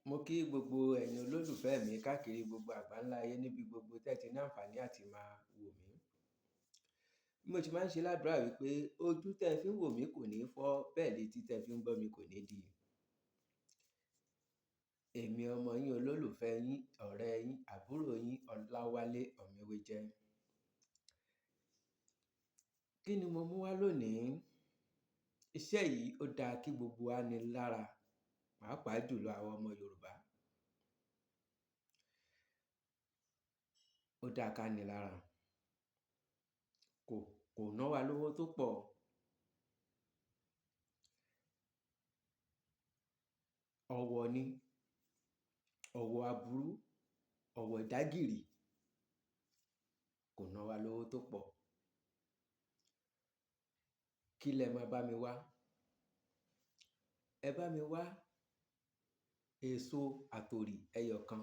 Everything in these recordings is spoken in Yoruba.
Mo kí gbogbo ẹ̀yin olólùfẹ́ mi káàkiri gbogbo àgbáńlá ayé níbi gbogbo tẹ́ ti ní àǹfààní àti máa wò mí. Bí mo ti máa ń ṣe ládùrá wípé ojú tẹ́ fi ń wò mí kò ní fọ́, bẹ́ẹ̀ létí tẹ́ fi ń gbọ́ mi kò ní di. Èmi ọmọ yín, olólùfẹ́ yín, ọ̀rẹ́ yín, àbúrò yín, Ọláwálé Ọ̀mẹ́wẹ́jẹ́. Kí ni mo mú wá lónìí? Iṣẹ́ yìí ó dáa kí gbogbo wa ní lára, pàápàá jùlọ àwọn ọmọ Yorùbá. Ó dáa ká ní lára. Kò ná wa lówó tó pọ̀. Ọ̀wọ̀ ni, ọ̀wọ̀ aburú, ọ̀wọ̀ ìdágìrì kò ná wa lówó tó pọ̀. Kí lẹ máa bá mi wá? Ẹ bá mi wá èso àtòrí ẹyọ kan.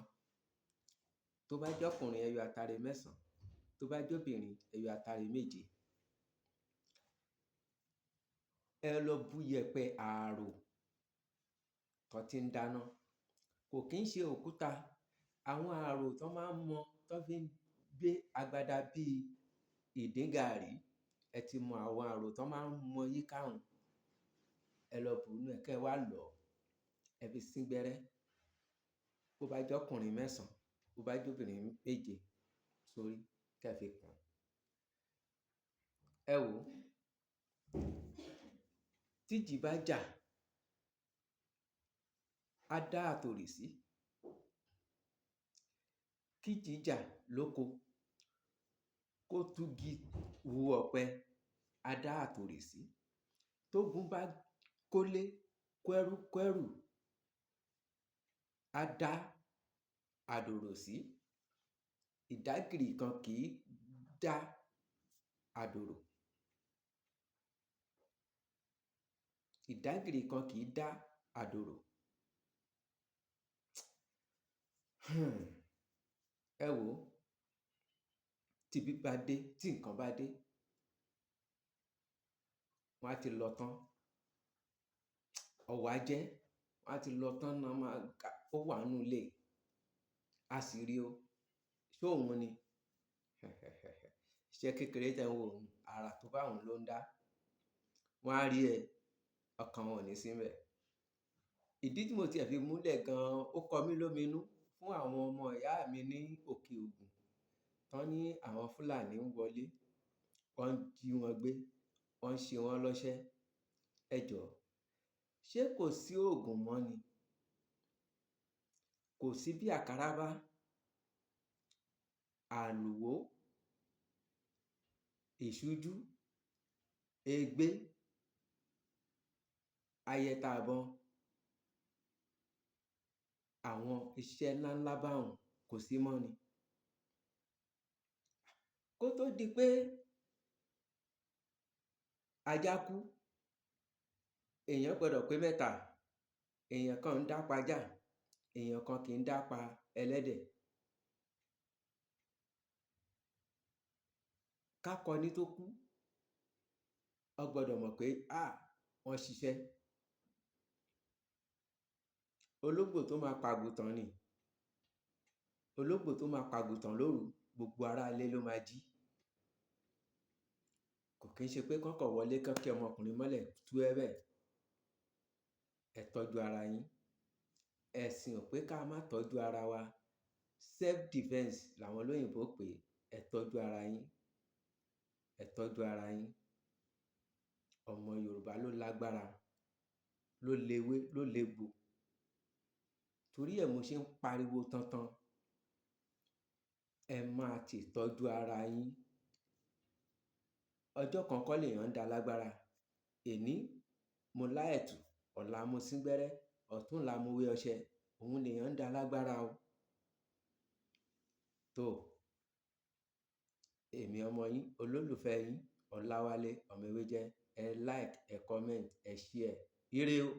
Tó bá jẹ́ ọkùnrin, ẹ yọ atare mẹ́sàn-án. Tó bá jẹ́ obìnrin, ẹ yọ atare méje. Ẹ lọ bu yẹ̀pẹ̀ ààrò tó ti ń dáná. Kò kín ń ṣe òkúta. Àwọn ààrò tó máa ń mọ, tó fi ń gbé agbada bí ìdín gààrí. Ẹ ti mọ àwọn ààrò tó máa ń mọ yíká òun. Ẹ lọ bù ú nú ẹ kẹ́ wá lọ̀. Ẹ fi sín gbẹ́rẹ́. Bó bá jẹ́ ọkùnrin mẹ́sàn-án, bó bá jẹ́ obìnrin méje sórí kí ẹ fi kùn. Ẹ wò ó. Tí ìjì bá jà, á dá àtòrí sí. Kí ìjì jà lóko, kó túgi hu ọ̀pẹ, á dá àtòrí sí. Tógun bá kólé kẹ́rú kẹ́rù, á dá àdòrò sí. Ìdágìrì kan kì í dá àdòrò. Ìdágìrì kan kì í dá àdòrò. Ẹ wò ó. Tí ibi bá dé, tí nǹkan bá dé, wọ́n á ti lọ tán. Ọ̀wọ̀ á jẹ́, wọ́n á ti lọ tán náà máa ka, ó wà nínú ilé. A sì rí o. Ṣé òun ni? Iṣẹ́ kékeré tí ẹ ń wò ó, ara tó bá òun ló ń dá. Wọ́n á rí ẹ, ọkàn wọn ò ní sínbẹ̀. Ìdí tí mo ti ẹ̀ fi múlẹ̀ gan-an, ó kọ mí lómìnú fún àwọn ọmọ ìyá mi ní òkè ògùn. Tán ní àwọn Fúlàní ń wọlé, wọ́n ń jí wọn gbé, wọ́n ń ṣe wọ́n lọ́ṣẹ́. Ẹ jọ̀ọ́, ṣé kò sí òògùn mọ́ ni? Kò sí bí àkàrà bá, àlùwó, ìṣújú, egbé, ayẹta ìbọn. Àwọn iṣẹ́ ńlá ńlá bá òun kò sí mọ́ ni. Kó tó di pé ajá kú, èèyàn gbọdọ̀ pé mẹ́ta. Èèyàn kan ń dá pa ajá, èèyàn kan kì í dá pa ẹlẹ́dẹ̀. Kákọni tó kú, ọ gbọdọ̀ mọ̀ pé, à, wọ́n ṣiṣẹ́. Ológbò tó máa pa àgùntàn ni. Ológbò tó máa pa àgùntàn lóru, gbogbo ará ilé ló máa jí. Kò kín ṣe pé kọ́kọ́ wọlé kán kí ọmọkùnrin mọ́lẹ̀ tú ẹ bẹ́ẹ̀. Ẹ tọ́jú ara yín. Ẹ̀sìn ò pé ká má tọ́jú ara wa. Self defense làwọn olóyìnbo pè é. Ẹ tọ́jú ara yín. Ẹ tọ́jú ara yín. Ọmọ Yorùbá ló lágbára, ló lewé, ló legbò. Torí ẹ mo ṣe ń pariwo tantan. Ẹ máa ti tọ́jú ara yín. Ọjọ́ kan kọ́ lèèyàn ń da lágbára. Èní, mo lá ẹ̀tù, ọ̀la mo sín gbẹ́rẹ́, ọ̀túnla mo wé ọṣẹ. Òun lèèyàn ń da lágbára o. Tó, èmi ọmọ yín, olólùfẹ́ yín, Ọláwálé Ọ̀mẹ́wẹ́jẹ́. Ẹ like, ẹ comment, ẹ share. Ire o.